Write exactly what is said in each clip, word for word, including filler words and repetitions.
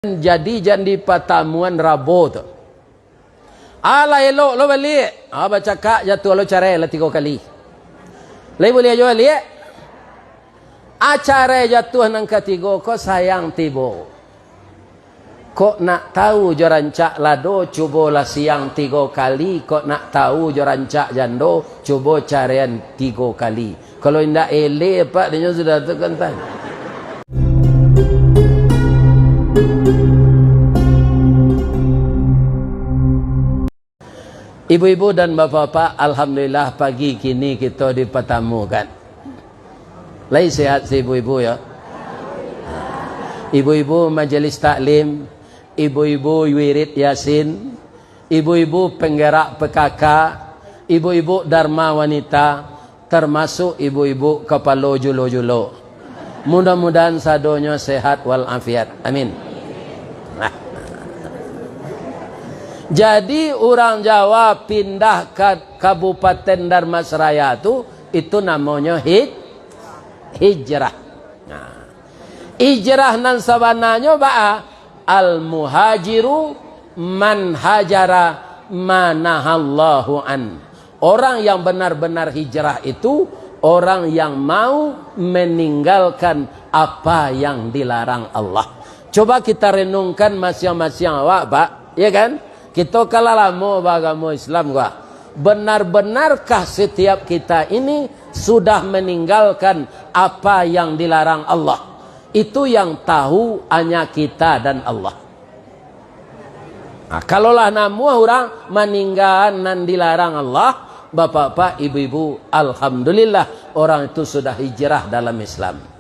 Jadi jan di patamuan Rabo tu. Alah elok lo baliak. Ah, bacakak jatuah lo carai lah tigo kali. Lai buliah juo baliak? Ah, carai jatuah nan katigo ko sayang tibo. Kok nak tahu jo rancak lado, cubolah siang tigo kali. Kok nak tahu jo rancak jando, cubo caraian tigo kali. Kalau indak eleh, Pak, dinyo sudah tu kan tanya. Ibu-ibu dan bapak-bapak, alhamdulillah pagi kini kito dipatamukan. Lai sehat si ibu-ibu, yo? Ibu-ibu majelis taklim, ibu-ibu wirid Yasin, ibu-ibu penggerak P K K, ibu-ibu Dharma Wanita, termasuk ibu-ibu kapalo julo-julo. Mudah-mudahan sadonyo sehat wal afiat. Amin. Nah. Jadi, urang Jawa pindah ka Kabupaten Dharmasraya tu, itu namonyo hij-, hijrah. Nah. Hijrah nan sabananyo baa? Al-muhajiru man hajara ma nahallahu an. Orang yang benar-benar hijrah itu orang yang mau meninggalkan apa yang dilarang Allah. Coba kita renungkan masiang-masiang awak, Pak. Ya kan? Kito kan lah lamo baagamo Islam, Pak. Benar-benarkah setiap kita ini sudah meninggalkan apa yang dilarang Allah? Itu yang tahu hanya kita dan Allah. Nah, kalau lah namuah urang maninggaan nan dilarang Allah, bapak-bapak, ibu-ibu, alhamdulillah, orang itu sudah hijrah dalam Islam.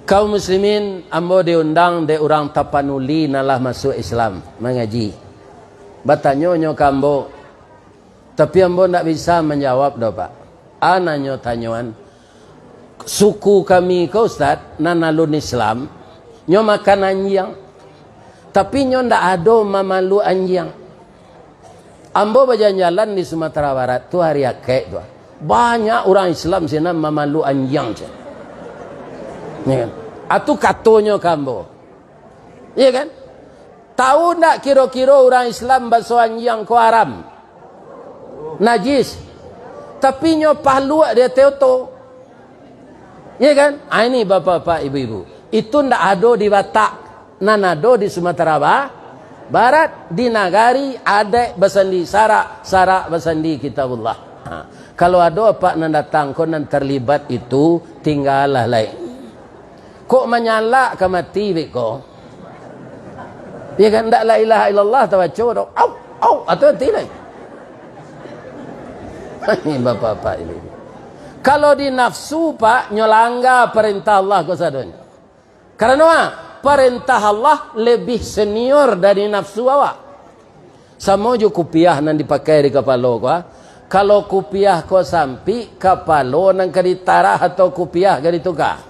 Kaum muslimin, ambo diundang dek urang Tapanuli nan lah masuak Islam, mangaji. Batanyo nyo ka ambo, tapi ambo ndak bisa manjawab doh, Pak. A nanyo tanyoan, suku kami ko, Ustaz, nan alun Islam, nyo makan anjiang. Tapi nyo ndak ado mamalu anjiang. Ambo bajalan-jalan di Sumatera Barat tu hari Akaik tu. Banyak urang Islam sinan mamalu anjiang, ceh. Ya kan? Atu katonyo ka ambo. Iya kan? Tahu ndak kiro-kiro urang Islam baso anjiang ko haram? Najis. Tapi nyo paluak di ateh oto. Iya kan? Ah, ini bapak-bapak, ibu-ibu. Itu ndak ado di Batak. Nan ado di Sumatera Ba-, Barat, di nagari adaik basandi sarak, sarak basandi Kitabullah. Ha. Kalau ado apak nan datang ko nan terlibat itu, tinggalah lai. Kok manyalak ka mati beko? Ya kan, ndak la ilaha illallah tabaco doh. Au, au, atau mati lai. Bapak-bapak ini. Kalau di nafsu, Pak, nyo langga parentah Allah ko sadonyo. Karano, ah, parentah Allah lebih senior dari nafsu awak. Samo jo kupiah nan dipakai di kapalo ko, ah. Kalau kupiah ko sampik, kapalo nan ka ditarah atau kupiah ka dituka?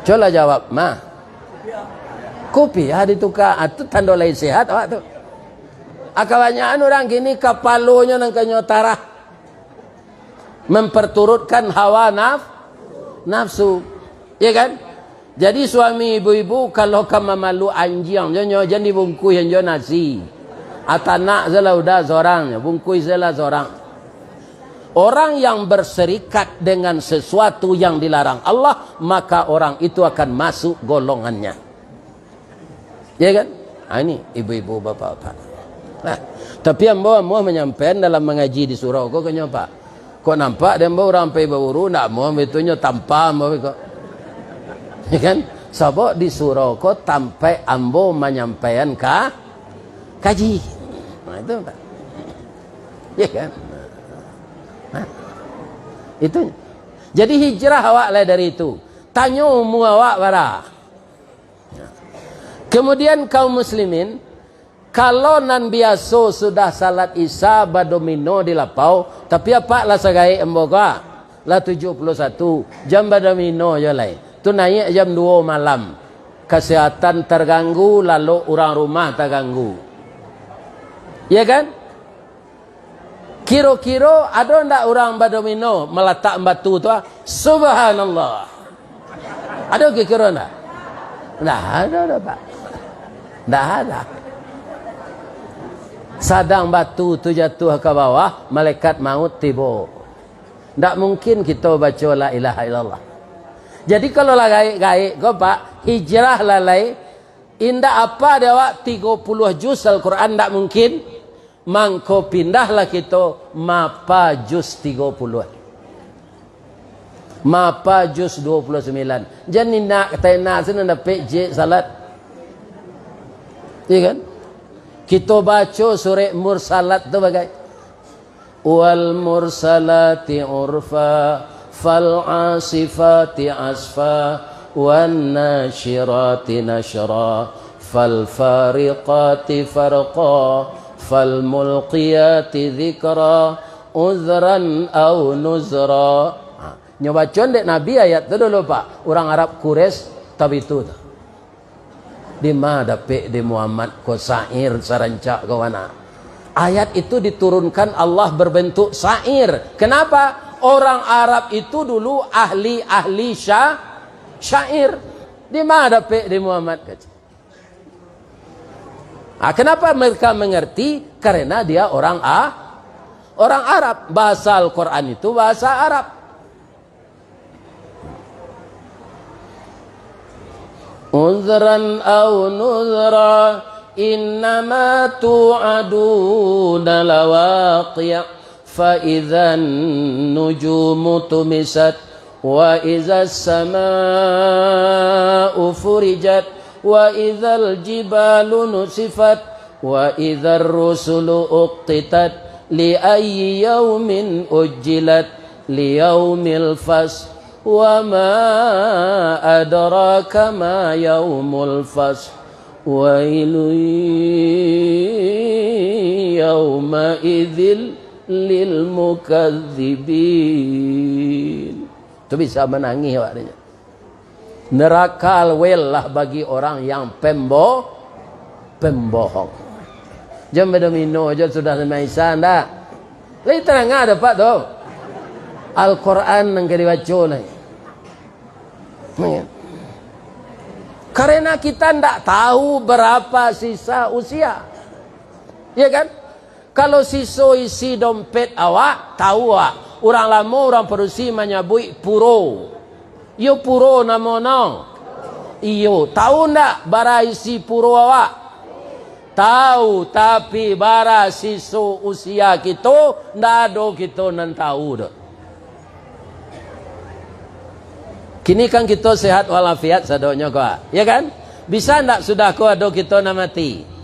Colah jawab, mah. Kupiah dituka, ah, tu tando lai sehat awak tu. Ah, kabanyakan urang kini kapalonyo nan ka nyo tarah. Memperturutkan hawa naf-, nafsu. Ya kan? Jadi suami ibu-ibu kalau ka mamalu anjiang, nyo, nyo jan dibungkuih jo nasi. Atanak salah udah sorang, bungkuih salah sorang. Orang yang berserikat dengan sesuatu yang dilarang Allah, maka orang itu akan masuk golongannya. Ya kan? Ha, ini ibu-ibu, bapak-bapak. Nah, tapi ambo amuah manyampaian dalam mangaji di surau ko, kanyo, Pak. Kok nampak dek ambo urang pai baburu, ndak amuah bitunyo tampa ambo ko. Ya kan? Sabab di surau ko tampek ambo manyampaian ka-, kaji. Nah, itu, Pak. Ya kan? Nah, itu. Jadi hijrah awak lah dari itu. Tanyo umua awak bara. Kemudian kaum muslimin, kalau nan biaso sudah salat Isya badomino di lapau, tapi apak lah sagaek ambo ko, lah tujuah puluah satu, jan badomino jo lai. Tu naiak jam duo malam. Kasehatan targanggu, lalok urang rumah taganggu. Ya kan? Kiro-kiro ado ndak urang badomino malatak batu tu, ah? Subhanallah. Ado kiro-kiro ndak? Ndak ado doh, Pak. Ndak ado. Sadang batu tu jatuah ka bawah, malaikat maut tibo. Ndak mungkin kito baco la ilaha illallah. Jadi, kalau lah gaek-gaek ko, Pak, hijrah lah lai, indak apa dek awak tigo puluah juz Al-Quran, ndak mungkin. Mangko pindahlah kito mapa juz tigo puluah. Mapa juz dua puluh sembilan. Jan indak ka tena sinan dapek jek salat. Iya kan? Kito baco surek Mursalat tu bagai. Wal mursalati urfa, fal asifati asfa, wan nasyirati nasyra, fal fariqati farqa, fal mulqiyati dzikra, uzran au nuzra. Ha, nyo baco dek Nabi ayat tu dulu, Pak. Urang Arab Quraisy tabitu tu. Di ma dapek di Muhammad ko syair sarancak ko bana? Ayat itu diturunkan Allah berbentuk syair. Kenapa? Orang Arab itu dulu ahli-ahli sya-, syair. Di ma dapek di Muhammad ko? Ah, kenapa mereka mengerti? Karena dia orang A-, orang Arab. Bahasa Al-Quran itu bahasa Arab. Uzran au nuzra, innama tu'aduna lawaqi', fa idzan nujumu tumisat, wa idzas sama'u furijat, wa idzal jibalu nusifat, wa idzar rusulu uqqitat, li ayyi yaumin ujjilat, li yaumil fasl, wa ma adraka ma yaumul fasl, wailun yauma'idzil lil mukadzibin. Tu bisa manangih awak tu. Neraka alwel lah bagi orang yang pembo-, pembohong. Jan badomino jo sudah Maisa ndak? Lai tadanga dapek tu. Al-Quran nan ka dibaco lai. Karena kita ndak tahu berapa sisa usia. Ya kan? Kalau siso isi dompet awak, tahu awak. Urang lamo, urang padusi manyabuik puro. Iyo puro namo no. Iyo, tahu ndak bara isi puro awak? Tahu, tapi bara siso usia kito, ndak ado kito nan tahu doh. Kini kan kito sehat walafiat sadonyo ko, ya kan? Bisa ndak sudah ko ado kito nan mati?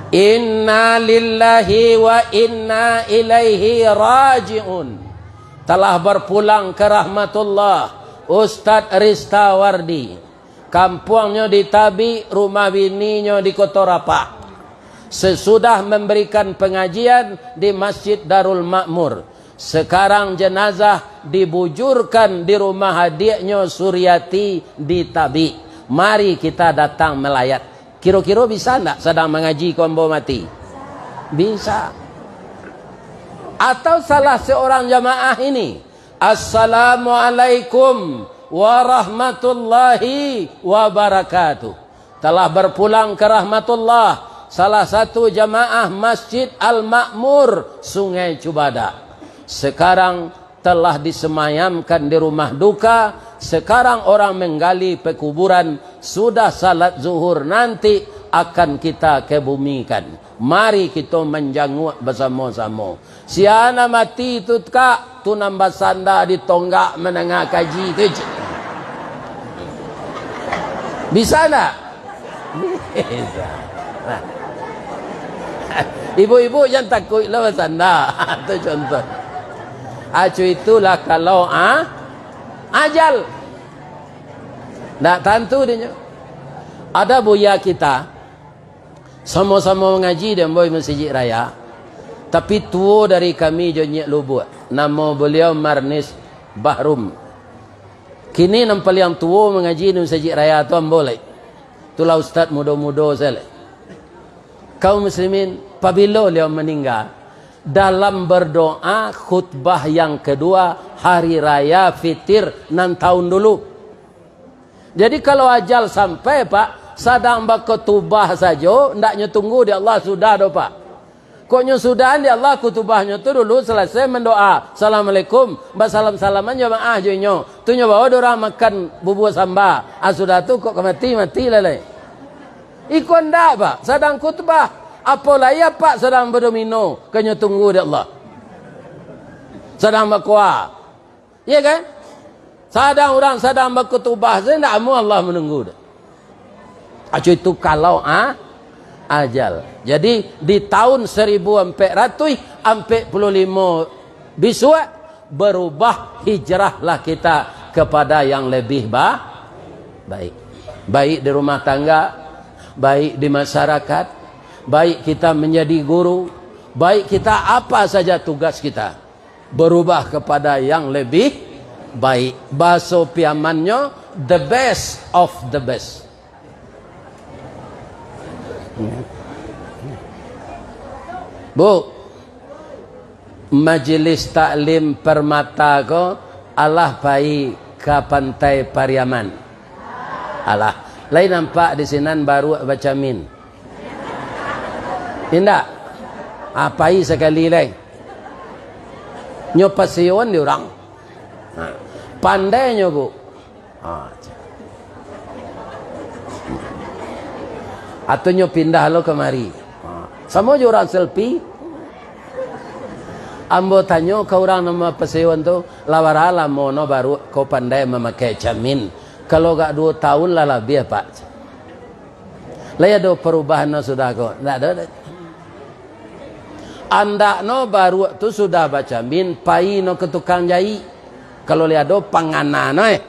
Inna lillahi wa inna ilaihi raji'un. Telah berpulang ke rahmatullah, Ustadz Ristawardi. Kampuangnyo di Tabik, rumah bininyo di Koto Rapak. Sesudah memberikan pengajian di Masjid Darul Makmur, sekarang jenazah dibujurkan di rumah adiaknyo Suriati di Tabik. Mari kita datang melayat. Kiro-kiro bisa ndak sadang mangaji ko ambo mati? Bisa. Atau salah seorang jamaah ini, "Assalamualaikum warahmatullahi wabarakatuh." Telah berpulang ke rahmatullah salah satu jamaah Masjid Al-Makmur, Sungai Cubadak. Sekarang telah disemayamkan di rumah duka, sekarang orang menggali pekuburan, sudah salat zuhur nanti akan kita kebumikan. Mari kito manjanguak basamo-samo. Sia nan mati tu, Kak, tu nan basanda di tonggak mandanga kaji tu. Bisa ndak? Bisa. Nah. Ibu-ibu jan takuik lah basanda. Tu contoh. Acu itulah kalau, ah, ajal. Ndak tantu dinyo. Ada buya kita, samo-samo mangaji di ambo di Masjid Raya, tapi tuo dari kami jo Nyiak Lubuak. Namo beliau Marnis Bahrum. Kini nan paliang tuo mangaji di Masjid Raya tu ambo lai. Itulah ustaz mudo-mudo sajo lai. Kaum muslimin, pabilo beliau maningga? Dalam berdoa khutbah yang kedua hari raya Fitir nan tahun dulu. Jadi, kalau ajal sampai, Pak, sadang bakotubah sajo, ndak nyo tunggu di Allah sudah doh, Pak. Kok nyo sudahan di Allah kutubahnyo tu dulu, salasai mandoa, "Assalamualaikum," basalam-salaman jamaah jo inyo. Tu nyo bawa dek urang makan bubua samba. Ah, sudah tu kok ka mati, mati lah lai. Iko ndak, Pak, sadang kutubah. Apo lai apak sadang badomino, ka nyo tunggu di Allah. Sadang bakoa. Iya kan? Sadang urang sadang bakutubah, se ndak amuah Allah manunggu doh. Acu itu kalau, ah, ajal. Jadi, di tahun seribu empat ratus empat puluh lima bisuak, berubah, hijrahlah kita kepada yang lebih ba-, baik. Baik di rumah tangga, baik di masyarakat, baik kita menjadi guru, baik kita apa saja tugas kita. Berubah kepada yang lebih baik. Bahaso Piamannyo, the best of the best. Bu, majelis taklim Permata ko alah pai ka Pantai Pariaman. Alah, lai nampak di sinan baruak bacamin. Indak? Ah, pai sakali lai. Nyo paseoan di urang. Ha. Pandai nyo, Bu. Ha. Atau nyo pindah lo kamari. Ha. Samo jo urang selfie. Ambo tanyo ka urang nan paseoan tu, "Lah bara lamo no baruak ko pandai mamakai camin?" "Kalau agak duo taun lah labiah, Pak." Lai ado parubahan no sudah ko? Ndak ado doh. Andakno baruak tu sudah bacamin, pai no ka tukang jaik. Kalau lai ado pangana no, eh.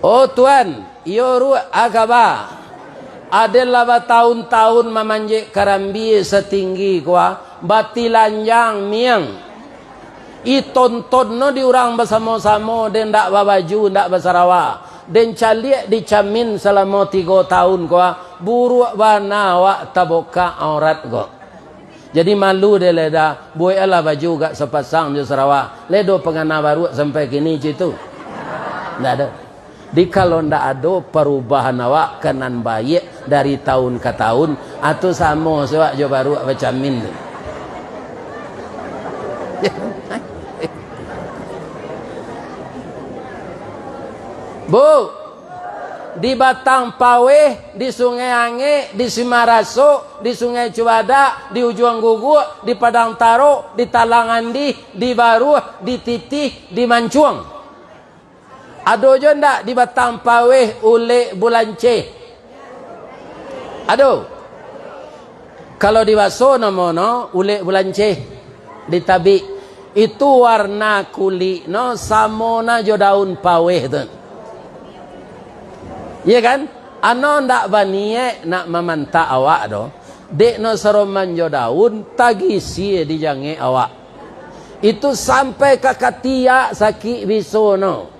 "Oh, Tuan, iyo ruak, a kaba?" "Aden lah bataun-taun mamanjek karambia satinggi ko, batilanjang miang." Itonton no di urang basamo-samo, den ndak babaju, ndak basarawa. Den caliak di camin salamo tigo taun ko, buruak bana awak tabokak aurat ko. Jadi malu dek lai dah, bueklah baju agak sapasang jo sarawa. Lai do pangana baruak sampai kini cik tu? Ndak ado. Di kalau ndak ado parubahan awak ka nan baiak dari taun ka taun, atau samo se awak jo baruak bacamin tu. Bu, di Batang Paweh, di Sungai Angek, di Simarasok, di Sungai Cubadak, di Ujuang Guguk, di Padang Tarok, di Talang Andih, di Baruah, di Titih, di Mancuang. Ado jo ndak di Batang Paweh ulek bulanceh? Ado. Kalau di baso namo no ulek bulanceh, ditabik. Itu warna kulik no samo na jo daun paweh tu. Iya kan? Ano ndak baniek nak mamantak awak do. Dek no saroman jo daun, tagisia di jangek awak. Itu sampai ka katiak sakik biso no.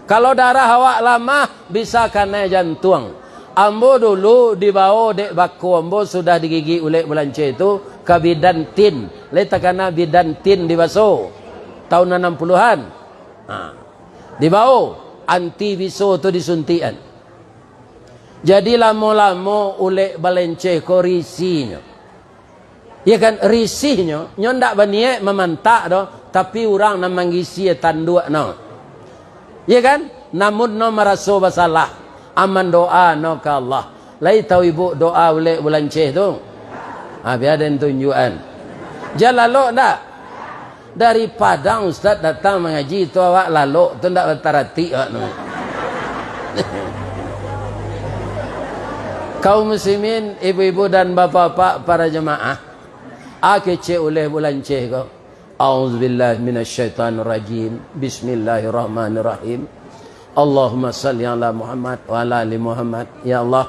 Kalau darah awak lamah, bisa kanai jantuang. Ambo dulu dibawo dek bako ambo sudah digigik ulek bulanceh tu ka bidan tin. Lai takana bidan tin di baso. Taun anam puluahan. Ha. Dibawo, anti biso tu disuntikan. Jadi lamo-lamo ulek balanceh ko risinyo. Ya kan, risihnyo, nyo ndak baniek mamantak doh, tapi urang nan manggisia tanduak no. Ya kan, namun no maraso basalah, aman doa no ka Allah. Lai tahu ibu doa ulek bulanceh tu? Ha, bia den tunjuakan. Jan lalok ndak? Dari Padang Ustaz datang mangaji tu, awak lalok tu ndak bataratik awak tu. Kaum muslimin, ibu-ibu dan bapak-bapak para jemaah, a kecek uleh bulanceh ko. A'udzubillahi minasyaitonirrajim. Bismillahirrahmanirrahim. Allahumma salli ala Muhammad wa ala ali Muhammad. Ya Allah,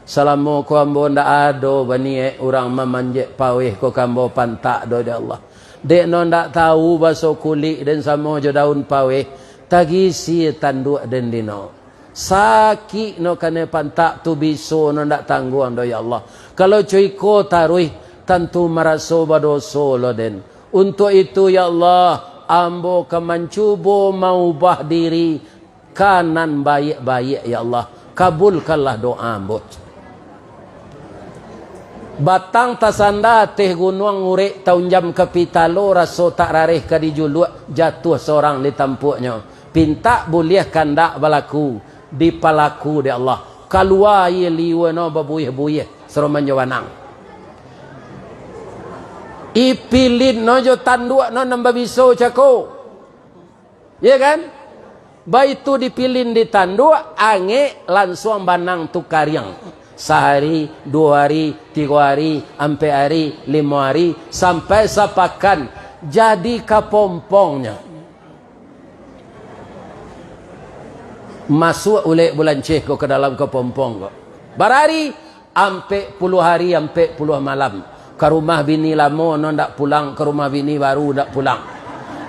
salamo ko ambo ndak ado baniek urang mamanjek paweh ko ka ambo pantak doh, ya Allah. Dek no ndak tahu baso kulik den samo jo daun paweh, tagisia tanduak den dino. Sakik no kanai pantak tu biso no ndak tangguang doh, ya Allah. Kalau co iko taruih, tantu maraso badoso lo den. Untuak itu, ya Allah, ambo ka mancubo maubah diri, Ka nan baiak-baiak, ya Allah, kabulkanlah doa ambo. Batang tasanda ateh gunuang, urek taunjam ka pitalo, raso tak rareh ka dijuluak, jatuah sorang di tampuaknyo. Pintak buliah kandak balaku, dipalaku dek Allah. Kalua aia liua no babuih-buih, saroman jo banang. Ipilin no jo tanduak no nan babiso cako. Ya kan? Baitu dipilin di tanduak, angek, lansuang banang tu kariang. Sahari, duo hari, tigo hari, ampek hari, limo hari, sampai sapakan, jadi kapompongnyo. Masuak ulek bulanceh ko ka dalam kapompong ko. Barari, ampek puluah hari, ampek puluah malam. Ka rumah bini lamo no ndak pulang, ka rumah bini baru ndak pulang.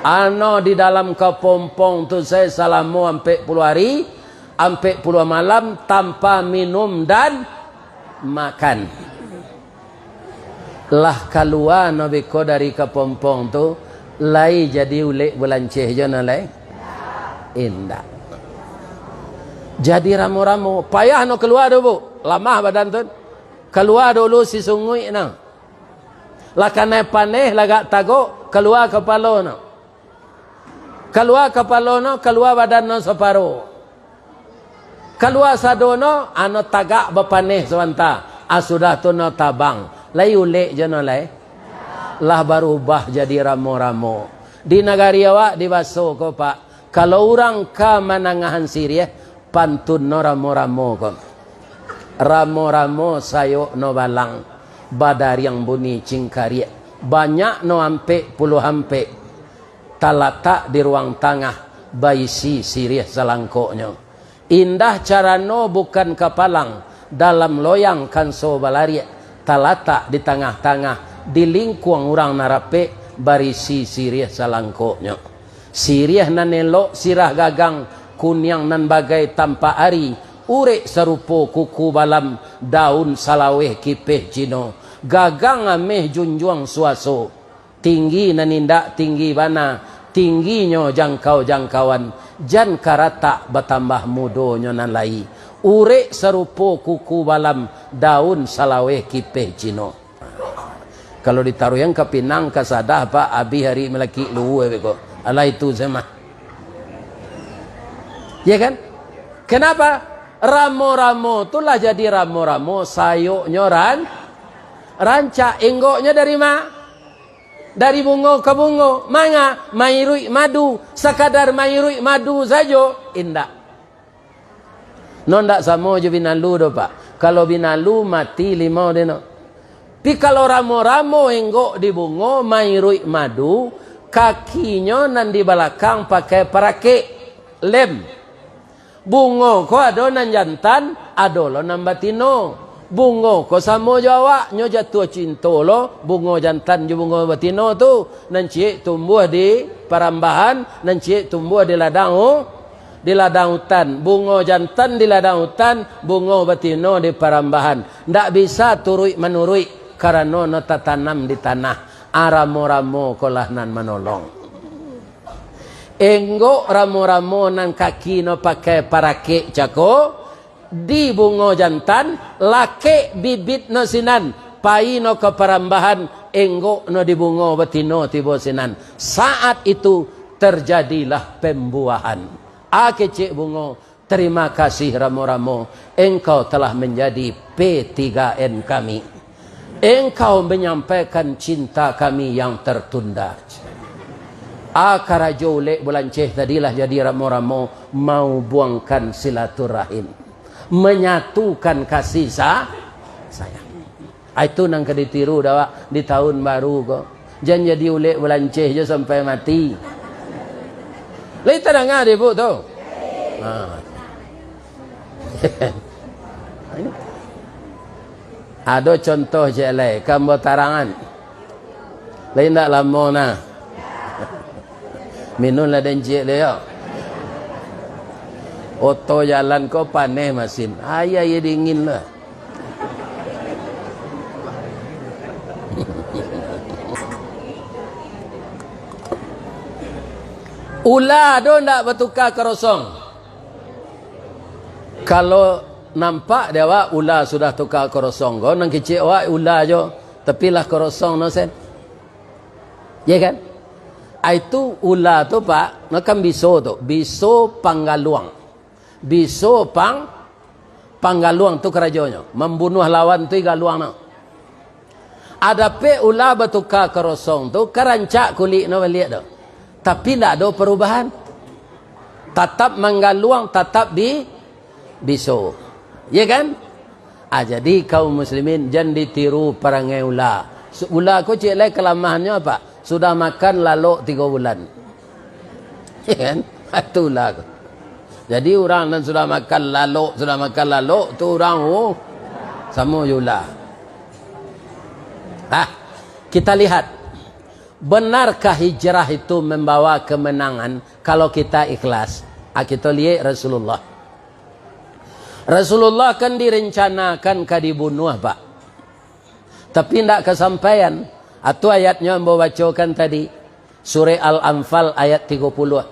Ano di dalam kapompong tu sae salamo ampek puluah hari, ampek puluah malam tanpa minum dan makan. Lah kalua no beko dari kapompong tu, lai jadi ulek bulanceh jo no lai? Indak. Jadi ramo-ramo, payah no kalua tu, Bu. Lamah badan tu. Kalua dulu sisunguik no. Lah kanai paneh, lah agak tagok, kalua kapalo no. Kalua kapalo no, kalua badan no saparo. Kalua sado no, ano tagak bapaneh sabanta. Ah, sudah tu no tabang. Lai ulek jo no lai. Lah barubah jadi ramo-ramo. Di nagari awak dibaso ko, Pak. Kalau urang ka manangahan siriah, pantun no ramo-ramo ko. Ramo-ramo sayok no balang, badariang bunyi cingkariak. Banyak no ampek puluah ampek. Talatak di ruang tangah, baisi siriah salangkoknyo. Indah carano bukan kapalang, dalam loyang kanso balariak, talatak di tangah-tangah, di lingkuang urang nan rapek, barisi siriah salangkoknyo. Siriah nan elok sirah gagang, kuniang nan bagai tampak ari, urek sarupo kuku balam, daun salaweh kipeh Cino, gagang ameh junjuang suaso. Tinggi nan indak tinggi bana, tingginyo jangkau-jangkauan, jan karatak batambah mudonyo nan lai. Urek sarupo kuku balam, daun salaweh kipeh Cino. Kalau ditaruihan ka pinang, ka sadah, Pak, abih ari malakik luhua beko. Alah itu se mah. Ya kan? Kenapa? Ramo-ramo tu lah jadi ramo-ramo, sayoknyo ran-, rancak. Enggoknyo dari ma? Dari bungo ka bungo. Manga? Mairuik madu. Sakadar mairuik madu sajo? Indak. No ndak samo jo binalu doh, Pak. Kalau binalu, mati limau dek no. Tapi kalau ramo-ramo enggok di bungo, mairuik madu, kakinyo nan di balakang pakai parakek, lem. Bungo ko ado nan jantan, ado lo nan batino. Bungo ko samo jo awak, nyo jatuah cinto lo bungo jantan jo bungo batino tu. Nan ciek tumbuah di parambahan, nan ciek tumbuah di ladang u-, di ladang utan. Bungo jantan di ladang utan, bungo batino di parambahan. Ndak bisa turuik manuruik, karano no tatanam di tanah. Ah, ramo-ramo ko lah nan manolong. Enggok ramo-ramo nan kaki no pakai parakek cako, di bungo jantan, lakek bibit no sinan, pai no ka parambahan, enggok no di bungo batino tibo sinan. Saat itu terjadilah pembuahan. Ah, kecek bungo, Terima kasih ramo-ramo, engkau telah menjadi P tiga N kami. Engkau menyampaikan cinta kami yang tertunda. Ah, karajo ulek bulanceh tadi lah jadi ramo-ramo, maubuangkan silaturahim, menyatukan kasih sa-, sayang. Ah, itu nan ka ditiru dek awak di tahun baru ko. Jan jadi ulek bulanceh jo sampai mati. Lai tadanga dek Ibu tu? Ha. Ado contoh ciek lai, ka ambo tarangan. Lai indak lamo nah. Minum lah den ciek lai yo. Oto jalan ko paneh masin. Aia, aia dingin lah. Ula ado ndak batuka karosong? Kalau nampak di awak ula sudah tuka korosong ko, nan kicik awak ula jo, tapi lah korosong no sen. Ya kan? Ah, itu ula tu, Pak, no kan biso tu, biso panggaluang. Biso pang-, panggaluang tu karajonyo, mambunuah lawan tu i galuang no. Adapek ula batuka korosong tu, ka rancak kulik no baliak tu. Tapi ndak ado parubahan. Tatap manggaluang, tatap bi-, biso. Ya kan? Ah, jadi kaum muslimin, jan ditiru parangai ula. Su-, ula ko ciek lai kalamahannyo apa? Sudah makan lalok tigo bulan. Ya kan? Itu ula ko. Jadi urang nan sudah makan lalok, sudah makan lalok, tu urang, oh, samo jo ula. Ah, kita lihat, benarkah hijrah itu membawa kemenangan kalau kita ikhlas? Ah, kita lihat Rasulullah. Rasulullah kan direncanakan ka dibunuah, Pak. Tapi ndak kasampaian. Atu ayatnyo ambo bacokan tadi. Surah Al-Anfal ayat tigo puluh.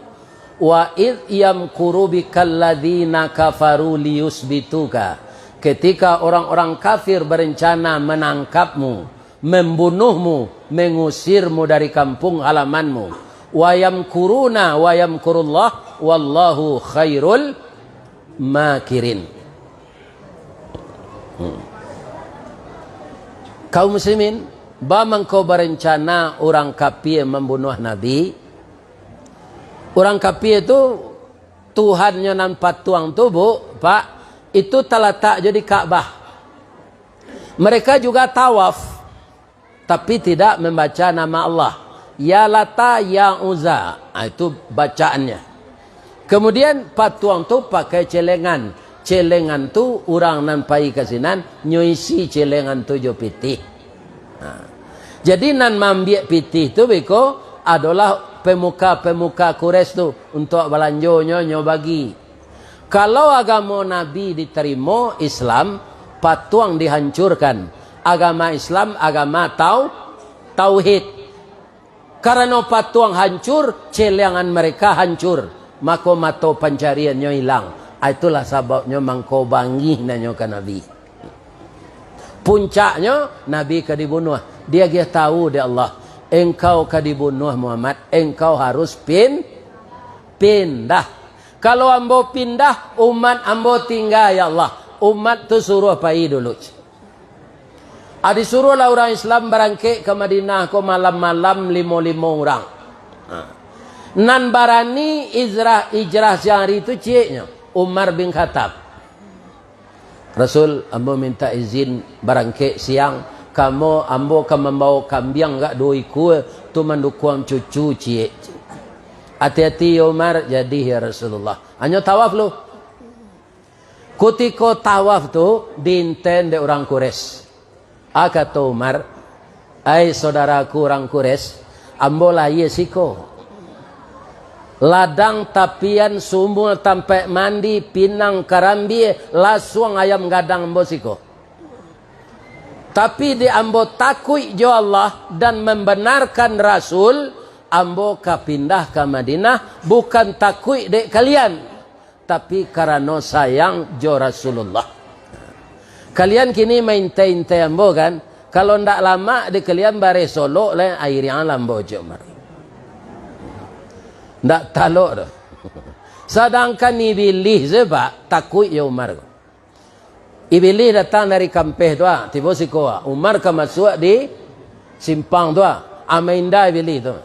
"Wa idh yamkuru bikal ladzina kafaru liyusbituka." Ketika orang-orang kafir berencana menangkapmu, membunuhmu, mengusirmu dari kampung halamanmu. "Wa yamkuruna wa yamkurullah, wallahu khairul makirin." Hmm. Kaum muslimin, ba mangko barencana urang kapie mambunuah Nabi. Urang kapie tu, Tuhannyo nan patuang tu, Bu, Pak, itu talatak jo di Ka'bah. Mereka juga tawaf, tapi tidak membaca nama Allah. Ya Lata, ya Uzza. Ah, itu bacaannya. Kemudian patuang tu pakai celengan. Celengan tu urang nan pai ka sinan, nyo isi celengan tu jo pitih. Nah, jadi nan maambiak pitih tu beko adolah pemuka-pemuka Quraisy tu, untuak balanjonyo nyo bagi. Kalau agamo Nabi ditarimo, Islam, patuang dihancurkan. Agama Islam, agama tau-, tauhid. Karano patuang hancur, celengan mereka hancur, mako mato pancariannyo ilang. Ah, itulah sababnyo mangko bangih nanyo ka Nabi. Puncaknyo, Nabi ka dibunuah. Diagiah tahu dek Allah, "Engkau ka dibunuah, Muhammad. Engkau harus pin-, pindah. Kalau ambo pindah, umat ambo tingga, ya Allah. Umat tu suruah pai dulu." Ah, disuruahlah urang Islam barangkek ka Madinah ko malam-malam limo-limo urang. Ha. Nan barani hijrah, hijrah siang ari tu cieknyo, Umar bin Khattab. "Rasul, ambo mintak izin barangkek siang. Kamo, ambo ka mambawo kambiang agak duo ikua tu mandukuang cucu ciek. Ati-ati yo Umar." "Jadi, ya Rasulullah." Hanyo tawaf lu. Kutiko tawaf tu diinten dek urang Quraisy. Ah, kato Umar, "Ai saudaraku urang Quraisy, ambo lahia siko. Ladang tapian, sumua tampaik mandi, pinang karambia, lasuang ayam gadang ambo siko. Tapi dek ambo takuik jo Allah dan mambanarkan Rasul, ambo ka pindah ka Madinah, bukan takuik dek kalian, tapi karano sayang jo Rasulullah. Kalian kini maintai-intai ambo, kan? Kalau ndak lamak di kalian bareh solok lai, airiang lah ambo cek Umar. Ndak talok doh." Sadangkan Ibilih se, Pak, takuik jo Umar ko. Ibilih datang dari kampeh tu, ah, tibo siko, ah. Umar ka masuak di simpang tu, ah. Ah, mainda Ibilih tu.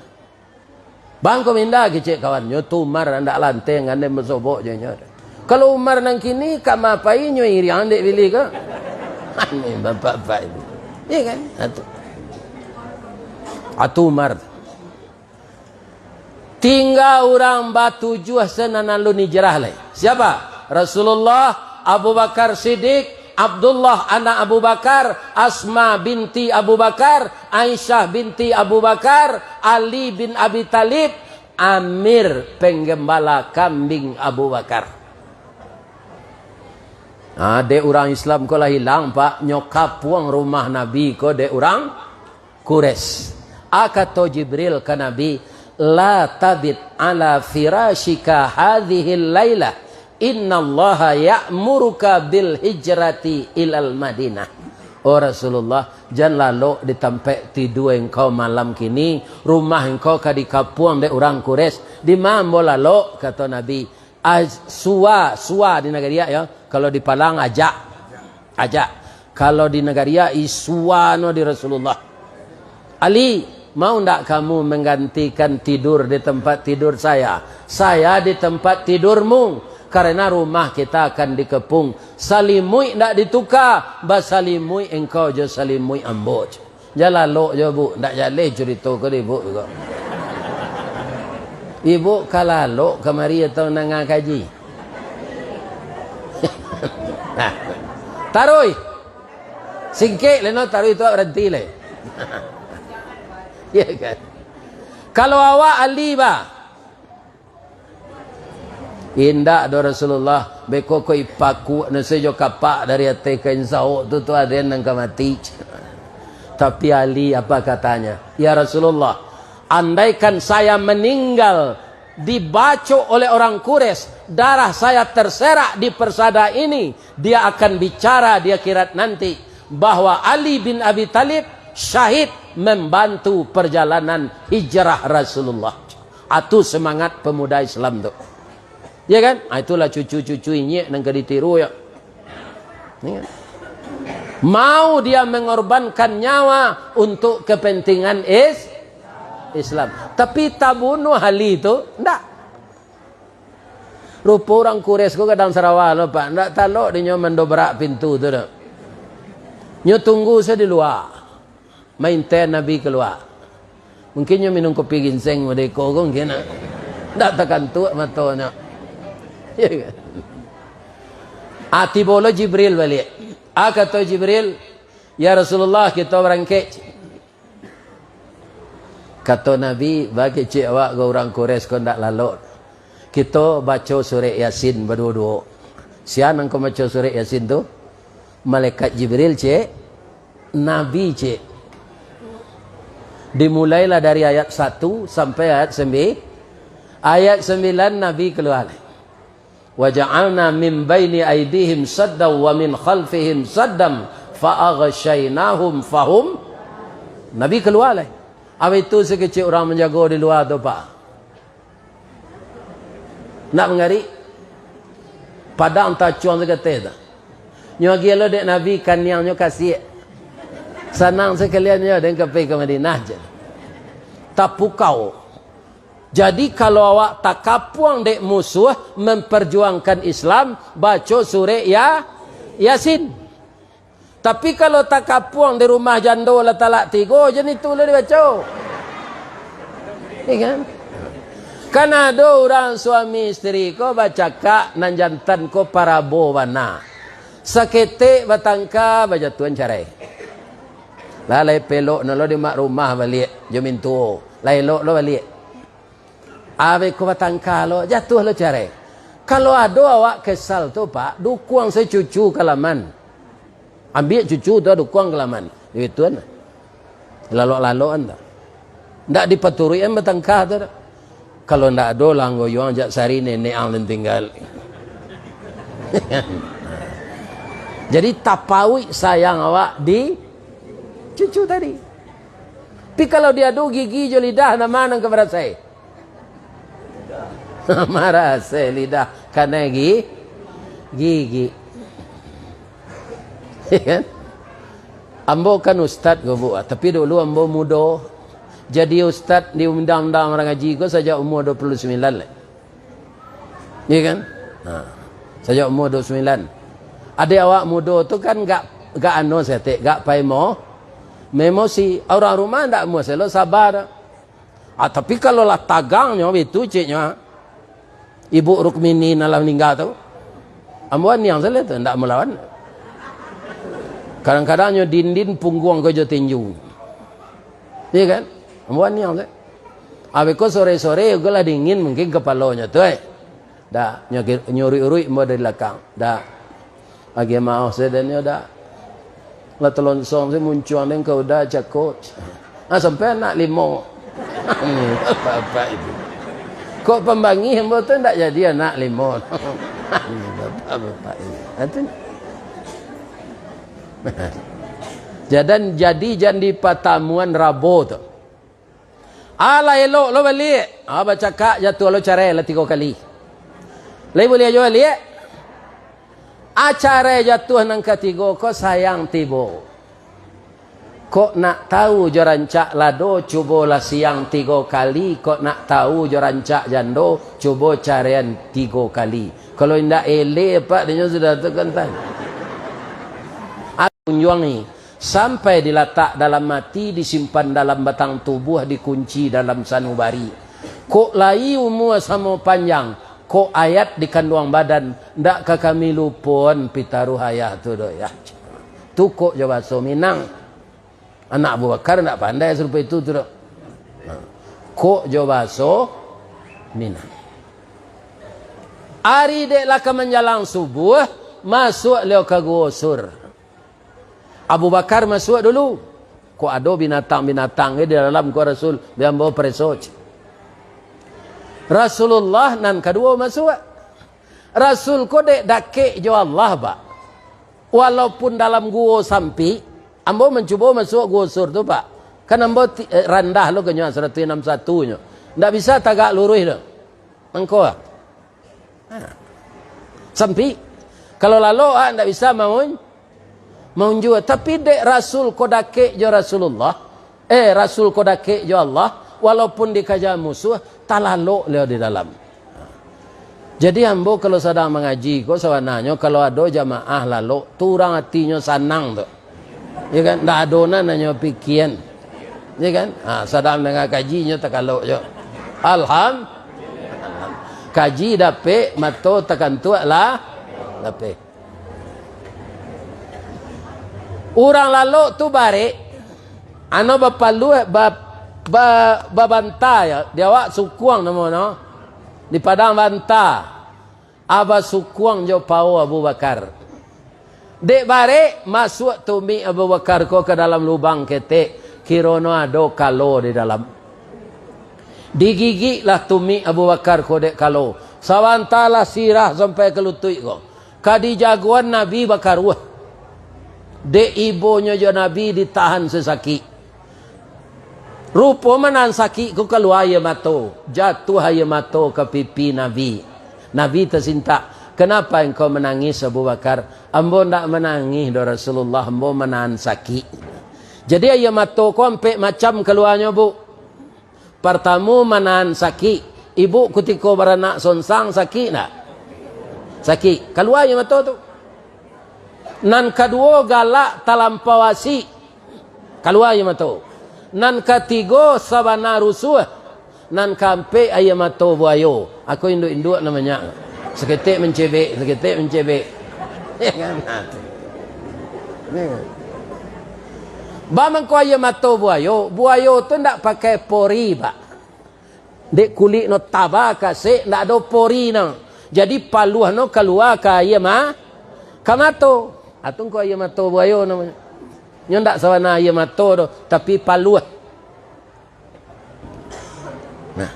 "Bang, ko minda," kecek kawannyo tu, "Umar ndak lanteng, andai basobok jo inyo." Kalau Umar nan kini, ka ma pai nyo iriang dek Ibilih ko. Aneh bapak-bapak itu. Iya kan? Atu. Atu Umar. Tingga urang batujuah se nan alun hijrah lai. Siapa? Rasulullah, Abu Bakar Siddiq, Abdullah anak Abu Bakar, Asma binti Abu Bakar, Aisyah binti Abu Bakar, Ali bin Abi Thalib, Amir penggembala kambing Abu Bakar. Ah, dek urang Islam ko lah ilang, Pak. Nyo kapuang rumah Nabi ko dek urang Quraisy. Ah, kato Jibril ka Nabi, "La tabit ala firasyika hadzihil lailah." "Innallaha ya'muruka bil hijrati ilal Madinah." Oh Rasulullah, jan lalok di tampek tidua engkau malam kini, rumah engkau ka dikapuang dek urang Quraisy. Di ma ambo lalok? Kato Nabi, "Aj-, Suwa, Suwa di nagari awak, yo. Kalau di Palang, Ajak. Ajak. Kalau di nagari awak, Suwa no di Rasulullah." "Ali, mau ndak kamu menggantikan tidur di tempat tidur saya? Saya di tempat tidurmu, karena rumah kita akan dikepung. Salimuik ndak dituka, basalimuik engkau jo salimuik ambo." Jan lalok jo, Bu, ndak jaleh curito ko di Ibu ko. Ibu ka lalok kamari atau nanga kaji? Taruih. Singkek lai no, taruih tu baranti lai. Ya kan? Kalau awak Ali, bah. Indak doh Rasulullah, beko ko ipakuak no sajo kapak dari ateh kain saok tu, tu aden nan ka mati. Tapi Ali apa katanya? "Ya Rasulullah, andaikan saya meninggal dibacok oleh orang Quraisy, darah saya terserak di persada ini, dia akan bicara di akhirat nanti bahwa Ali bin Abi Thalib syahid membantu perjalanan hijrah Rasulullah." Atu semangat pemuda Islam tu. Ya kan? Ah, itulah cucu-cucu inyiak nan ka ditiru, ya. Ya kan? Mau dia mengorbankan nyawa untuk kepentingan is-, Islam. Tapi tabunuah Ali tu, ndak. Rupo urang Quraisy ko gadang sarawa lo, Pak. Ndak talok dinyo mandobrak pintu tu, dak. Nyo tunggu sajo di lua. Mainten Nabi kalua. Mungkin nyo minum kopi ginseng mode ko ko mungkin, ah. Ndak takantuak matonyo. Ya kan? Ah, tibo lo Jibril baliak. Ah, kato Jibril, "Ya Rasulullah, kito barangkek." Kato Nabi, "Baa kecek awak ko urang Quraisy ko ndak lalok. Kito baco surek Yasin baduo-duo." Sia nan ka maco surek Yasin tu? Malaikat Jibril, cek. Nabi, cek. Dimulailah dari ayat satu sampai ayat sembi-, ayat sembilan Nabi kalua lai. "Wa ja'alna min baini aidihim saddan wa min khalfihim saddan fa aghsyainahum fahum." Nabi kalua lai. Abih tu sakecek urang manjago di lua tu, Pak. Nak mangarik? Padang tacuang sakateh tu. Nyo agiah lo dek Nabi kaniangnyo kasiak. Sanang sakalian nyo den ka pai ka Madinah, jar. Tapukau. Jadi, kalau awak takapuang dek musuh memperjuangkan Islam, baco surek Ya-, Yasin. Tapi, kalau takapuang di rumah jando lah talak tigo, jan itu lah dibaco. Ya kan? Kan ado urang suami isteri ko bacakak, nan jantan ko parabo bana. Saketek batangka, bajatuahan carai. Lah, lai pelok no lo di mak rumah baliak, jo mintuo. Lai elok lo baliak. Abih ko batangka lo, jatuah lo carai. Kalau ado awak kesal tu, Pak, dukuang sajo cucu ka laman. Ambiak cucu tu, dukuang ka laman. Itu an. Lalok-lalokan tu. Ndak dipaturuik an batangka tu dak. Kalau ndak ado lah anggo yuang jak sari nenek ang nan tinggal. Jadi tapauik sayang awak di cucu tadi. Tapi kalau diadu gigi jo lidah, nan ma nan ka marasai? Marasai lidah, kanai gi-, gigi. Ya kan? Ambo kan ustad, Gubuk, ah, tapi dulu ambo mudo. Jadi ustad di undang-undang urang ngaji ko sajak umua dua puluh sambilan lai. Iya kan? Ha. Sajak umua dua puluh sambilan. Adek awak mudo tu kan gak, gak anu saketek, gak paimo-, memosi. Urang rumah ndak amuah selo, saba. Ah, tapi kalau lah tagangnyo, itu ceknyo, ah. Ibu Rukmini nan lah maningga tu. Ambo aniang sajo tu, ndak malawan. Kadang-kadang nyo dindin pungguang ko jo tinju. Iya kan? Ambo aniang sajo. Abih ko sore-sore, ko lah dingin mungkin kapalonyo tu, eh. Dak, nyo ki-, nyo uruik-uruik ambo dari lakang. Dak. Agiah maoh sadonyo dak. Lah talonsong se muncuang den ka uda cako. Ah, sampai anak limo. Bapak itu. Kok pambangih ambo tu ndak jadi anak limo. Bapak-bapak ini. Ha, tu. Jadan jadi jan di patamuan Rabo tu. Alah elok lo baliak. Ah, bacakak jatuah lo carai lah tigo kali. Lai buliah juo baliak? Ah, carai jatuah nan katigo ko sayang tibo. Kok nak tahu jo rancak lado, cubolah siang tigo kali. Kok nak tahu jo rancak jando, cubo caraian tigo kali. Kalau indak eleh, Pak, dinyo sudah tu kan tan. Aku kunjuangi, sampai dilatak dalam ati, disimpan dalam batang tubuah, dikunci dalam sanubari. Kok lai umua samo panjang, kok ayat di kanduang badan, ndak ka kami lupoan pitaruah ayah tu doh, yah. Tu kok jo bahaso Minang. Anak Abu Bakar ndak pandai sarupo itu tu doh. Kok jo bahaso Minang. Ari dek lah ka manjalang subuah, masuak liau ka guo Sur. Abu Bakar masuak dulu. Kok ado binatang-binatang di dalam ko Rasul, bia ambo pareso. Rasulullah nan kaduo masuak. Rasul ko dek dakek jo Allah, Pak. Walaupun dalam guo sampik, ambo mancubo masuak guo Sur tu, Pak. Kan ambo ti-, eh, randah lo kanyo, saratuih anam satu nyo. Ndak bisa tagak luruih doh. Mangko, ah. Ha. Sampik. Kalau lalok, ah, ndak bisa maun-, maunjua. Tapi dek Rasul ko dakek jo Rasulullah, eh, Rasul ko dakek jo Allah, walaupun dikaja musuah, talalok liau di dalam. Jadi, ambo kalau sadang mangaji ko, sabananyo kalau ado jamaah lalok, tu urang atinyo sanang tu. Ya kan? Ndak ado nan nanyo pikian. Ya kan? Ha, sadang danga kaji nyo takalok jo. Alham-, kaji dapek, mato takantuak lah, dapek. Urang lalok tu barek, ano bapaluah, ba-, ba-, babanta ya, di awak sukuang namo no, di Padang Banta. Aba sukuang jo pao Abu Bakar. Dek barek, masuak tumik Abu Bakar ko ka dalam lubang ketek, kirono ado kalo di dalam. Digigik lah tumik Abu Bakar ko dek kalo. Sabanta lah sirah sampai ka lutuik ko. Ka dijagoan Nabi bakaruah. Dek ibonyo jo Nabi ditahan sasakik. Rupo manahan sakik ko kalua aia mato, jatuah aia mato ka pipi Nabi. Nabi tasintak, "Kenapa engkau menangis, Abu Bakar?" "Ambo ndak manangih doh, Rasulullah, ambo manahan sakik." Jadi, aia mato ko ampek macam kaluanyo, Bu. Partamo, manahan sakik. Ibu kutiko baranak sonsang, sakik ndak? Sakik. Kalua aia mato tu. Nan kaduo, galak talampau asik. Kalua aia mato. Nan katigo, sabana rusuah. Nan kaampek, aia mato buayo. Ako induak-induak namonyo. Saketek mancebek, saketek mancebek. Ya kan? Nah, tu. Ya kan? Ba mangko aia mato buayo, buayo tu ndak pakai pori, Pak. Dek kulik no taba kasek, ndak ado pori no. Jadi paluah no kalua ka aia ma-, ka mato. Atau ko aia mato buayo namonyo. Nyo ndak sabana aia mato doh, tapi paluah. Nah.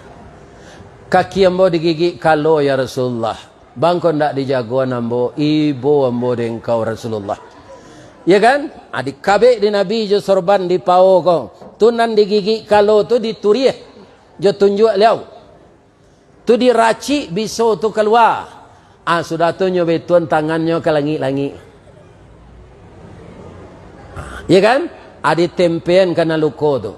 "Kaki ambo digigik kalo, ya Rasulullah. Bangko ndak dijagoan ambo, ibo ambo dek engkau, Rasulullah." Ya kan? Ah, dikabek di Nabi jo sorban di pao ko. Tu nan digigik kalo tu dituriah jo tunjuak liau. Tu diracik biso tu kalua. Ah, sudah tu nyo baitu-an tangannyo ka langik-langik. Ya kan? Ah, ditempean ka nan luko tu.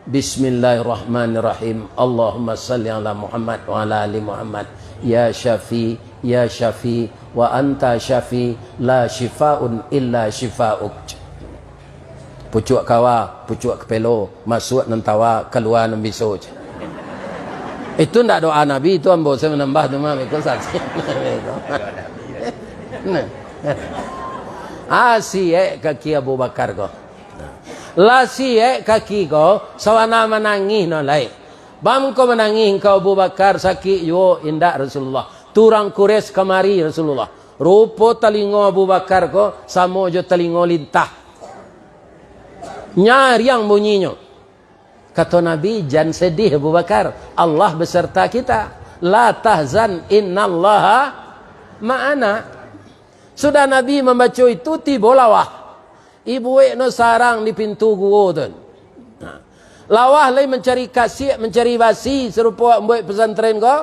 Bismillahirrahmanirrahim. Allahumma salli ala Muhammad wa ala ali Muhammad. Ya Syafi, ya Syafi, wa anta Syafi, la syifaun illa syifauk. Pucuak kawa, pucuak kapelo, masuak nan tawa, kalua nan biso. Itu ndak doa Nabi, itu ambo sajo manambah tu mah, beko saksi. Nah. Ah, siek kaki Abu Bakar ko. Lah siek kaki ko, sabana manangih no lai. Bangko manangih engkau Abu Bakar, sakik juo? Indak, Rasulullah. Tu urang Quraisy kamari, Rasulullah. Rupo talingo Abu Bakar ko samo jo talingo lintah. Nyariang bunyinyo. Kato Nabi, "Jan sedih, Abu Bakar. Allah beserta kita. La tahzan, innallaha ma'ana." Sudah Nabi mambaco itu, tibo lawah. Ibuek no sarang di pintu guo tu. Nah. Lawah lai mancari kasiak, mancari basi, sarupo buek pesantren ko?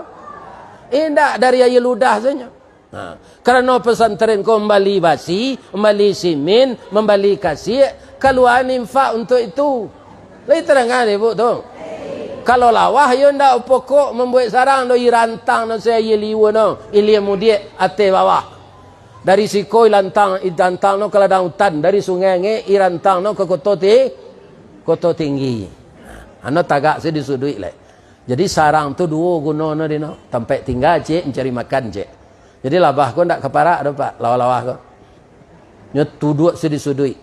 Indak, dari aia ludah sajo. Nah, karano pesantren ko mambali basi, mambali simin, mambali kasiak, kaluaan infak untuak itu. Lai tadangar, Ibu, tu? Kalau lawah, iyo ndak pokok mambuek sarang do, irantang no, se aia liua no, ilia mudiak, ateh bawah. Dari siko ilantang, ilantang no ka ladang utan, dari sungai angek, irantang no ka koto ti-, koto tinggi. Ano tagak se di suduik lai. Jadi sarang tu duo guno no di no, tampek tingga ciek, mancari makan ciek. Jadi labah ko ndak ka parak do, Pak, lawah-lawah ko. Nyo duduak se di suduik.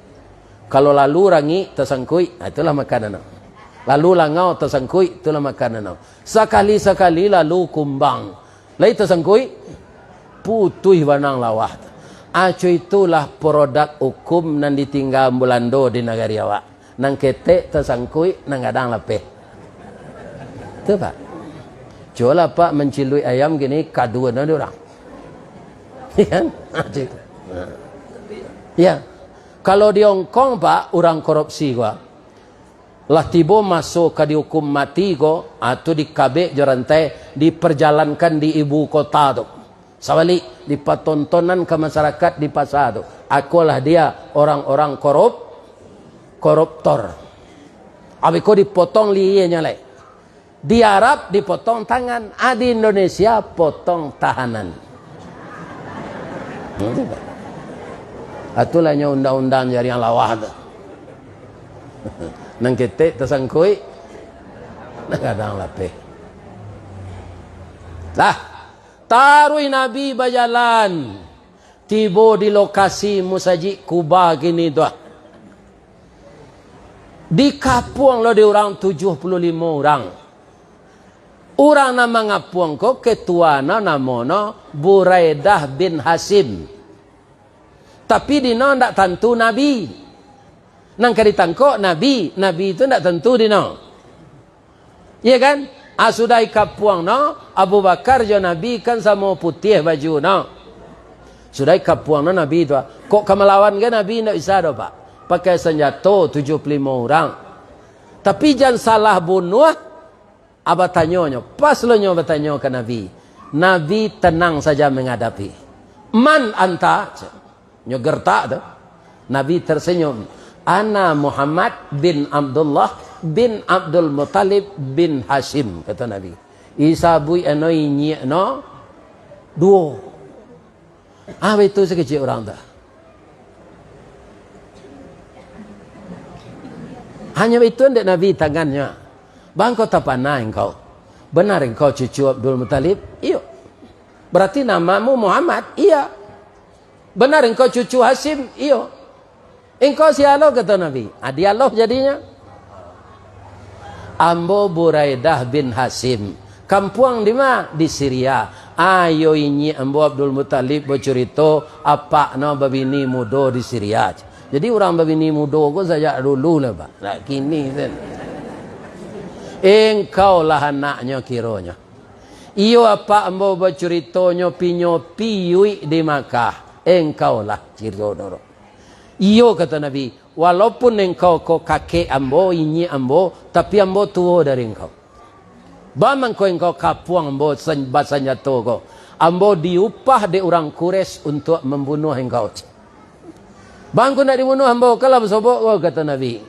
Kalau lalu rangik tasangkuik, ha, itulah makanan no. Lalu langau tasangkuik, itulah makanan no. Sakali-sakali lalu kumbang. Lai tasangkuik, putuih banang lawah tu. Aco itulah produk ukum nan ditingga Bulando di nagari awak. Nan ketek tasangkuik, nan gadang lapeh. Tu, Pak. Cubolah, Pak, manciluik ayam kini, kaduan di urang. Ya kan? Macam itu. Ya. Kalau di Hong Kong, Pak, urang korupsi gua. Lah tibo maso ka diukum mati ko, ah, tu dikabek jo rantai, dipajalankan di ibu kota tu. Sabalik, dipatontonan ka masarakat di pasa tu. Akolah dia orang-orang korup-, koruptor. Abih ko dipotong lienyo lai. Di Arab dipotong tangan, ah, di Indonesia potong tahanan. Itulah nyo undang-undang jariang lawah tu. Nan ketek tasangkuik, nan gadang lapeh. Lah, taruih Nabi bajalan, tibo di lokasi Musajik Kuba kini tu ah. Dikapuang lo di urang tujuah puluah limo urang. Urang nan mangapuang ko, ketua no namono Buraidah bin Hasim. Tapi dino ndak tantu Nabi. Nan ka ditangkok Nabi, Nabi tu ndak tantu dino. Iya kan? Ah, sudah ikapuang no, Abu Bakar jo Nabi kan samo putiah baju no. Sudah ikapuang no Nabi tu, ah. Kok ka malawan ka Nabi ndak bisa doh, Pak. Pakai sanjato tujuah puluah limo urang. Tapi jan salah bunuah, ah, batanyo nyo. Pas lo nyo batanyo ka Nabi. Nabi tenang saja menghadapi. "Man anta?" Nyo gertak tu. Nabi tersenyum. "Ana Muhammad bin Abdullah bin Abdul Muttalib bin Hashim," kato Nabi. Isabuik ano inyiak no duo. Ah, baitu sakecek urang tu. Hanyo baitu dek Nabi tangannyo. "Bangko tapana engkau? Benar engkau cucu Abdul Muttalib?" "Iyo." "Berarti namamu Muhammad?" "Iya." "Benar engkau cucu Hasyim?" "Iyo." "Engkau sia lo?" kato Nabi. Ah, dialog jadinyo. "Ambo Buraidah bin Hasyim. Kampuang di ma?" "Di Siria." "Ayo inyiak ambo Abdul Muttalib bacurito, apak no babini mudo di Siria." Jadi urang babini mudo ko sajak dulu lah, Pak. Nak kini sen. "Engkau lah anaknyo kironyo." "Iyo, apak ambo bacurito nyo pinyo piyuik di Makkah. Engkau lah ciro noro." "Iyo," kato Nabi, "walaupun engkau ko kakek ambo, inyiak ambo, tapi ambo tuo dari engkau. Baa mangko engkau kapuang ambo san-, basanjato ko? Ambo diupah dek urang Quraisy untuak mambunuah engkau." "Bangko ndak dibunuah ambo, kalau basobok ko," kato Nabi.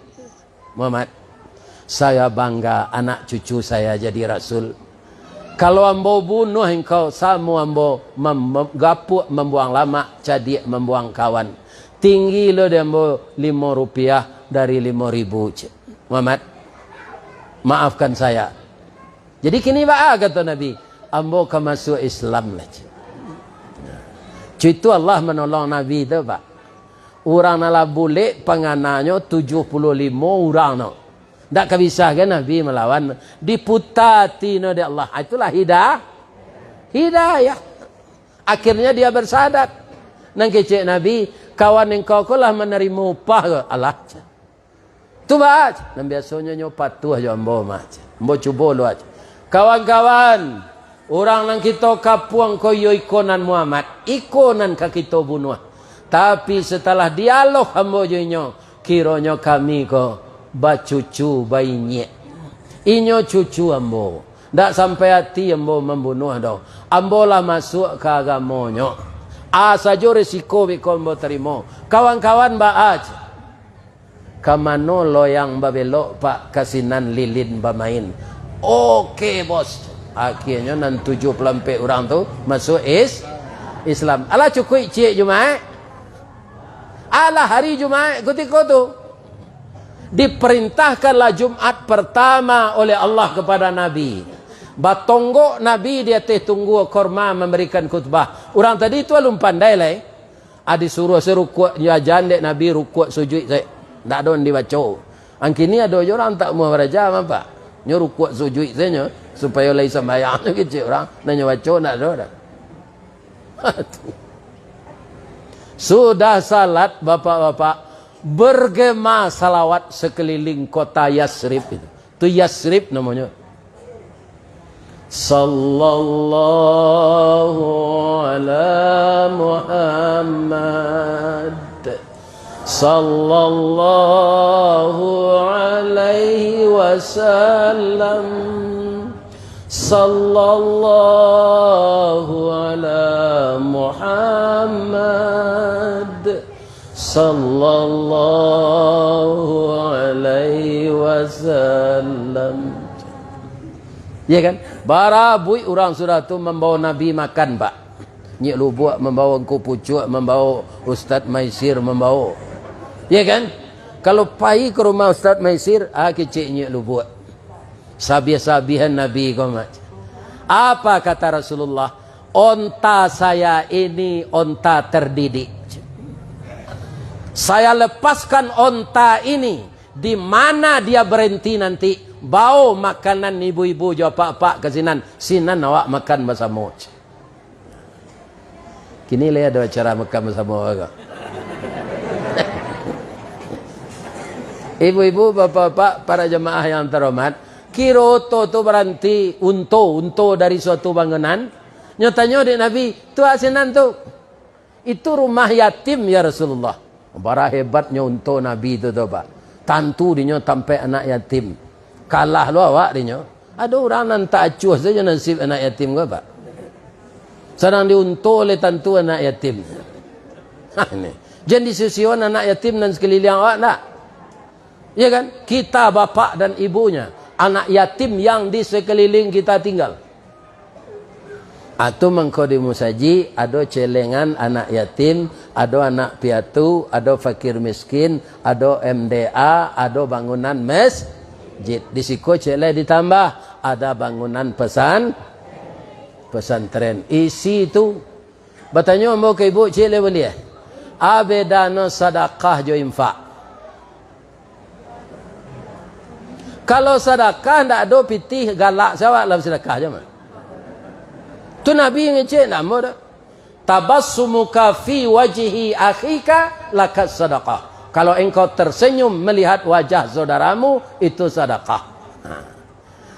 "Muhammad, saya bangga anak cucu saya jadi rasul. Kalau ambo bunuah engkau, samo ambo mam-, mam-, gapuak mambuang lamak, cadiak mambuang kawan. Tinggi lo di ambo limo rupiah dari limo ribu," cek. "Muhammad, maafkan saya." "Jadi kini baa?" kato Nabi. "Ambo ka masuak Islam lah," cek. Cak itu Allah manolong Nabi tu, Pak. Urang nan lah bulek pangananyo tujuah puluah limo urang no. Ndak ka bisa kan Nabi malawan. Diputa ati no dek Allah. Itulah hida-, hidayah. Akhirnya dia bersahadat. Nan kecek Nabi, "Kawan engkau ko lah manarimo upah ko?" "Alah." Cubo, nan biasonyo nyo patuah jo ambo mah. Ambo cubo lu, kawan-kawan. Urang nan kito kapuang ko iyo iko nan Muhammad, iko nan ka kito bunuah. Tapi, satalah dialog ambo jo inyo, kironyo kami ko bacucu bainyiak. Inyo cucu ambo. Ndak sampai ati ambo mambunuah doh. Ambo lah masuak ka agamonyo. A sajo resiko beko ambo tarimo. Kawan-kawan, baa ceh? Ka mano loyang babelok, Pak? Ka sinan lilin bamain. Oke, Bos. Akhianyo nan tujuah puluah ampek urang tu masuak is-, Islam. Alah cukuik ciek Jumaik. Alah hari Jumaik kutiko tu. Diperintahkanlah Jumat pertama oleh Allah kepada Nabi. Batonggok Nabi di ateh tunggua korma mambarikan khutbah. Urang tadi tu alun pandai lai. Ah, disuruah se rukuak, nyo ajan dek Nabi rukuak sujuik se. Ndak ado nan dibaco. Ang kini ado jo urang tak amuah baraja, mah, Pak. Nyo rukuak sujuik se nyo, supayo lai sambayang nyo kecek urang, nan nyo baco ndak ado dah. Sudah salat, bapak-bapak, bergema salawat sekeliling kota Yasrib itu. Tu Yasrib namonyo. Sallallahu ala Muhammad. Sallallahu alaihi wasallam. Sallallahu ala Muhammad. Sallallahu alaihi wasallam. Ya kan? Barabuik urang sudah tu mambawa Nabi makan, Pak. Nyiak Lubuak mambawa, Angku Pucuak mambawa, Ustaz Maisir mambawa. Ya kan? Kalau pai ka rumah Ustaz Maisir, ah, kecek Nyiak Lubuak. Sabiah-sabiahan Nabi ko, Mak. Apa kata Rasulullah? "Onta saya ini onta terdidik. Saya lepaskan onta ini, di mana dia berhenti nanti, bawa makanan ibu-ibu jo apak-apak ka sinan, sinan awak makan basamo." Kini lai ado acara makan basamo ko. Ibu-ibu, bapak-bapak, para jamaah yang terhormat, kiro oto tu baranti, unto, unto dari suatu bangunan. Nyo tanyo dek Nabi, "Tu a sinan tu?" "Itu rumah yatim, ya Rasulullah." Bara hebatnyo unto Nabi tu, tu, Pak. Tantu dinyo tampek anak yatim. Kalah lo awak dinyo. Ado urang nan tak acuah sajo nasib anak yatim ko, Pak. Sadang diunto oleh tantu anak yatim. Ha, ini. Jan disusion anak yatim nan sakaliliang awak, ndak? Ya kan? Kita bapak dan ibunya, anak yatim yang di sekeliling kita tinggal. Atu mangko di musajik, ado celengan anak yatim, ado anak piatu, ado fakir miskin, ado M D A, ado bangunan masjid. Di siko cek lai ditambah, ada bangunan pesan-, pesantren. Isi tu, batanyo ambo ka ibu, cek lai buliah. A bedano sadakah jo infak? Kalau sadakah, ndak ado pitih galak, se awak lah basadakah jo mah. Tu Nabi ngecek, ndak ambo doh. "Tabassumuka fi wajhi akhika laka sadakah." Kalau engkau tersenyum melihat wajah saudaramu, itu sadakah. Ha.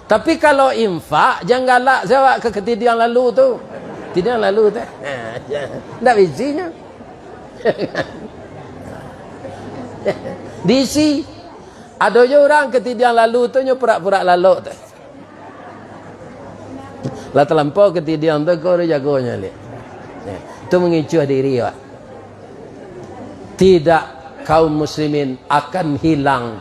Tapi kalau infak, jan galak se awak ka katidiang lalu tu. Katidiang lalu tu. Ha, jan. Ndak bisinyo. Diisi. Ado jo urang katidiang lalu tu nyo purak-purak lalok tu. Lah talampau katidiang tu, ko jagonyo liak. Nah, tu mangicuah diri, Pak. Tidak, kaum muslimin, akan hilang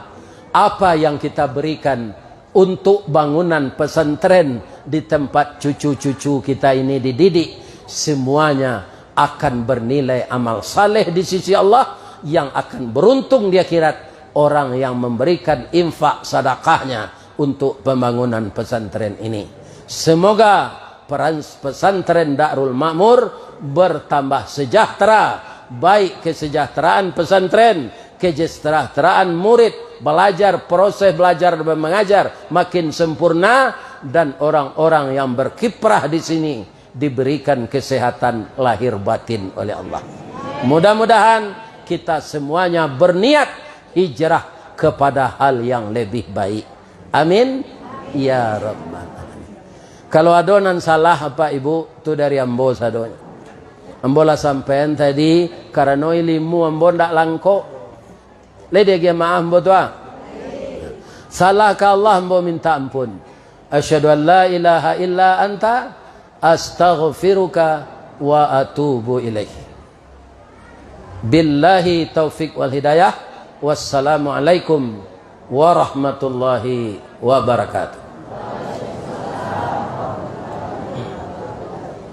apa yang kita berikan untuk bangunan pesantren di tempat cucu-cucu kita ini dididik, semuanya akan bernilai amal saleh di sisi Allah, yang akan beruntung di akhirat orang yang memberikan infak sadakahnya untuk pembangunan pesantren ini. Semoga peran-, pesantren Darul Makmur bertambah sejahtera, baik kesejahteraan pesantren, kesejahteraan murid, belajar, proses belajar dan mengajar makin sempurna, dan orang-orang yang berkiprah di sini diberikan kesehatan lahir batin oleh Allah. Mudah-mudahan kita semuanya berniat hijrah kepada hal yang lebih baik. Amin. Ya Rabbal Alamin. Kalau ado nan salah, Apak Ibu, tu dari ambo sadonyo. Ambo lah sampaian tadi, karano ilimu ambo ndak langkok. Lai diagiah maaf ambo tu, ah? Salah ka Allah, ambo minta ampun. Asyhadu an la ilaha illa anta, astaghfiruka wa atubu ilaik. Billahi taufik wal hidayah. Wassalamualaikum warahmatullahi wabarakatuh.